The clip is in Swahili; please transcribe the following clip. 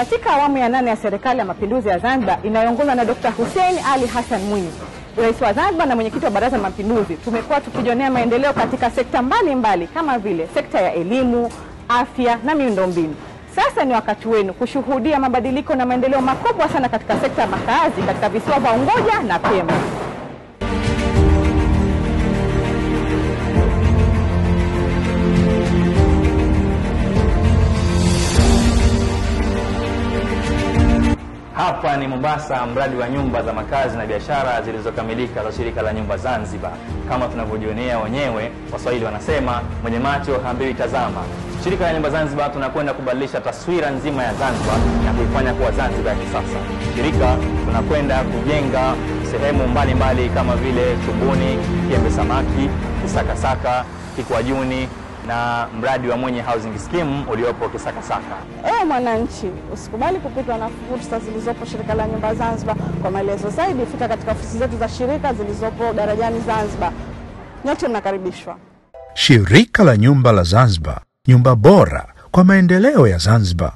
Katika awamu ya 8 ya Serikali ya Mapinduzi ya Zanzibar inayoongozwa na Dr. Hussein Ali Hassan Mwinyi, Rais wa Zanzibar na Mwenyekiti wa Baraza la Mapinduzi, tumekuwa tukijionea maendeleo katika sekta mbalimbali kama vile sekta ya elimu, afya na miundombinu. Sasa ni wakati wenu kushuhudia mabadiliko na maendeleo makubwa sana katika sekta ya makazi katika visiwa vya Unguja na Pemba. Hapa ni Mombasa, mradi wa nyumba za makazi na biashara zilizokamilika za Shirika la Nyumba Zanzibar. Kama tunavyojionea wenyewe, Waswahili wanasema mwenye macho haambiwi tazama. Shirika la Nyumba Zanzibar tunakwenda kubadilisha taswira nzima ya Zanzibar na kuifanya kuwa Zanzibar ya kisasa. Shirika tunakwenda kujenga sehemu mbalimbali kama vile Chumbuni, Kiembe Samaki, Kisakasaka, Kikwajuni na mradi wa Mwenye Housing Scheme uliopo Kisakasaka. Ewe mwananchi, usikubali kupitwa na fursa zilizopo Shirika la Nyumba Zanzibar. Kwa maelezo zaidi, fika katika ofisi zetu za shirika zilizopo Darajani Zanzibar. Nyote mnakaribishwa. Shirika la Nyumba la Zanzibar, nyumba bora kwa maendeleo ya Zanzibar.